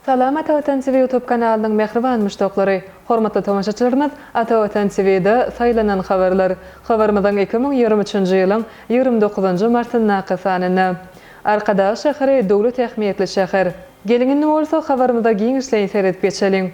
Salam Ata Watan TV YouTube kanalynyň mähriban muşdaklary! Hormatly tomaşaçylarymyz Ata Watan TV-de saýlanan habarlar. Habarymyzyň 2023-nji ýylyň 29-njy martyndaky sanynda. Arkadag şäheri döwlet ähmiýetli şäher. Geliň indi bolsa habarymyza giňişleýin seredip geçeliň.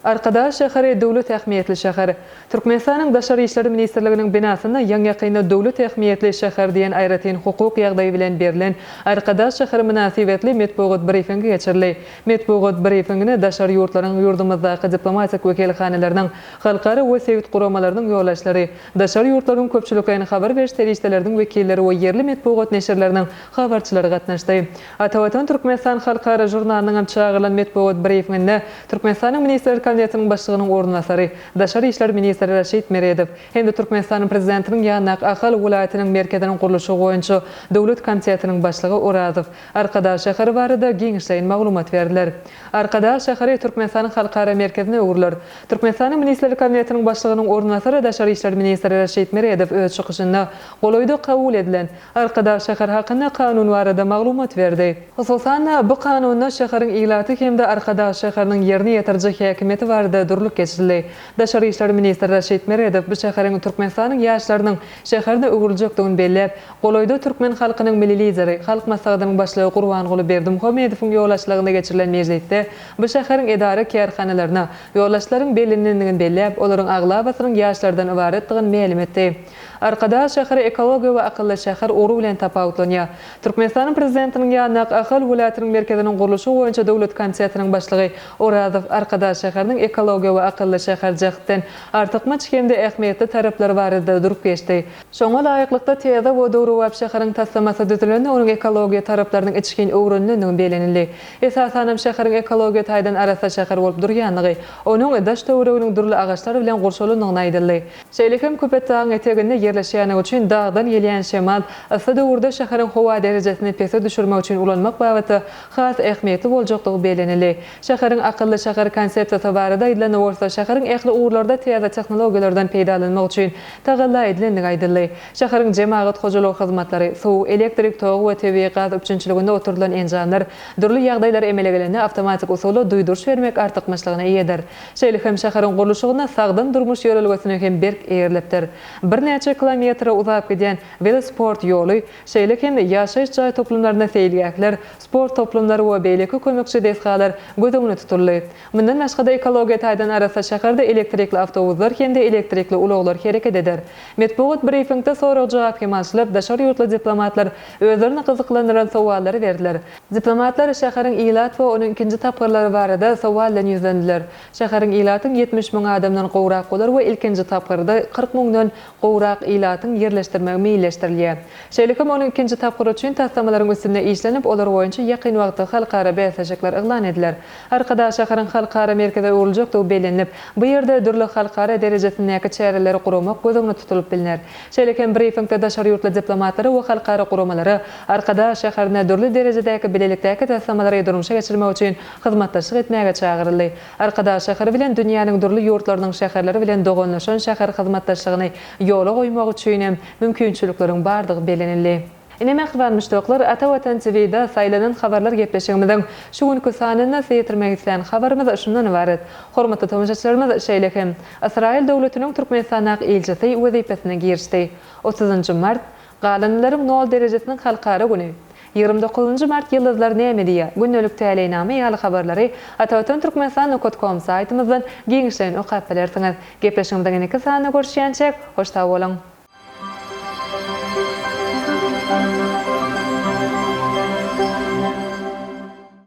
Arkadag şäheri döwlet ähmiýetli şäher. Türkmenistanyň Daşary işler ministrliginiň binasynda ýaňy-ýakynda döwlet ähmiýetli şäher diýen aýratyn hukuk ýagdaýy bilen berlen Arkadag şäheri mynasybetli metbugat brifingi geçirildi. Metbugat brifingine daşary ýurtlaryň ýurdumyzdaky diplomatik wekilhanalarynyň, halkara we sebit guramalarynyň ýolbaşçylary, daşary ýurtlaryň köpçülikleýin habar beriş serişdeleriniň wekilleri we ýerli metbugat neşirleriniň habarçylary gatnaşdy. Atavatan Türkmenistan halkara žurnalynyň hem çagyrylan metbugat brifinginde Türkmenistanyň Ministrler Kabinetiniň Başlygynyň orunbasary, daşary işler ministri Raşid Meredow hem-de Türkmenistanyň Prezidentiniň ýanyndaky Ahal welaýatynyň merkeziniň gurluşygy boýunça döwlet komitetiniň başlygy Orazow Arkadag şäheri barada giňişleýin maglumat berdiler. Arkadag şäheri Türkmenistanyň halkara merkezine öwrüler. Türkmenistanyň Ministrler Kabinetiniň Başlygynyň orunbasary, daşary işler ministri Raşid Meredow öz çykyşynda golaýda kabul edilen Arkadag şäheri hakynda kanun barada maglumat berdi. Hususan-da, bu kanunda şäheriň ilaty hem-de Arkadag şäheriniň ýerine ýetiriji häkimiýeti barada durlup geçildi. Daşary işler ministri Raşid Meredow bu şäheriň Türkmenistanyň ýaşlarynyň şäherine öwrüljekdigini belläp, golaýda türkmen halkynyň Milli Lideri, Halk Maslahatynyň Başlygy Gurbanguly Berdimuhamedowyň ýolbaşçylygynda geçirilen mejlisde bu şäheriň edara-kärhanalaryna ýolbaşçylaryň bellenendigini belläp, olaryň aglabasynyň ýaşlardan ybaratdygyny mälim etdi. Arkadag şäheri ekologiýa we akylly şäher ugry bilen tapawutlanýar. Türkmenistanyň Prezidentiniň ýanyndaky Ahal welaýatynyň merkeziniň gurluşygy boýunça döwlet komitetiniň başlygy Orazow Arkadag şäheriniň ekologiýa we akylly şäher jähtden artykmaç hem-de ähmiýetli taraplary barada durup geçdi. Şoňa laýyklykda täze we döwrebap şäheriň taslamasy düzülende onuň ekologiýa taraplarynyň içgin öwrenilendigi bellenildi. Esasanam şäheriň ekologiýa taýdan arassa şäher bolup durýandygy, onuň daş-töwereginiň dürli agaçlar bilen gurşalandygyny aýdyldy. Şeýle hem Köpetdagyň eteginde ýerleşýändigi üçin dagdan gelýän şemal yssy döwürde şäheriň howa derejesini pese düşürmek üçin ulanmak babatda has ähmiýetli boljakdygy bellenildi. Şäheriň akylly şäher konsepsiýasy barada aýdylanda bolsa, şäheriň ähli ugurlarda täze tehnologiýalardan peýdalanmak üçin tagalla edilendigi aýdyldy. Şäheriň jemagat hojalygy hyzmatlary, suw, elektrik togy we tebigy gaz üpjünçiliginde oturdylan enjamlar dürli ýagdaýlar emele gelende awtomatik usulda duýduryş bermek artykmaçlygyna eýedir. Şeýle hem şäheriň gurluşygynda sagdyn durmuş ýörelgesine hem berk eýerilipdir. Birnäçe kilometre uzap gidýän welosport ýoly, şeýle hem ýaşaýyş jaý toplumlarynda seýilgähler, sport toplumlary we beýleki kömekçi desgalar göz öňünde tutuldy. Mundan başga-da ekologiýa taýdan arassa şäherde elektrikli awtobuslar hem-de elektrikli ulaglar hereket eder. Metbugat brifingde sorag-jogap hem alşylyp, daşary ýurtly diplomatlar özlerini gyzyklandyran sowallary berdiler. Diplomatlar şäheriň ilat we onuň ikinji tapgyrlary barada sowal bilen ýüzlendiler. Şäheriň ilatyň 70 müň adamdan gowrak bolar we ilkinji tapgyrda 40 müňden gowrak ilatyň ýerleşdirmegi meýilleşdirilýär. Şeýle hem onuň ikinji tapgyry üçin taslamalaryň üstünde işlenip, olar boýunça ýakyn wagtda halkara bäsleşikler yglan ediler. Arkadag şäheriň halkara merkeze öwrüljekdigi bellenilip, bu ýerde dürli halkara derejesindäki çäreleri guramak göz öňünde tutulyp bilner. Şeýle hem brifingde daşary ýurtly diplomatlara we halkara guramalara Arkadag şäherinde dürli derejedäki bilelikdäki taslamalary durmuşa geçirmek üçin hyzmatdaşlyk etmäge çagyryldy. Arkadag şäheri bilen dünýäniň dürli ýurtlarynyň şäherleri bilen doganlaşan şäher hyzmatdaşlygyny ýola goýmak üçin hem mümkinçilikleriň bardygy bellenildi. Ine mähriban muşdaklar, Ata Watan TV-da Saýlanan habarlar gepleşigimiziň şu günki sanynda size ýetirmek islän habarymyz şundan ybarat. Hormatly tomaşaçylarymyz, şeýle hem, Ysraýyl döwletiniň Türkmenistandaky ilçisi wezipesine girişdi. Otuzynjy mart, Galyndylaryň nol derejesiniň halkara güni. 29-njy mart Ýyldyzlar näme diýýär? Gündelik täleýnama ýaly habarlary Atavatan Türkmenistan nokat kom saýtymyzdan giňişleýin okap bilersiňiz. Gepleşigimiziň indiki sanynda görüşýänçäk, hoş sag boluň!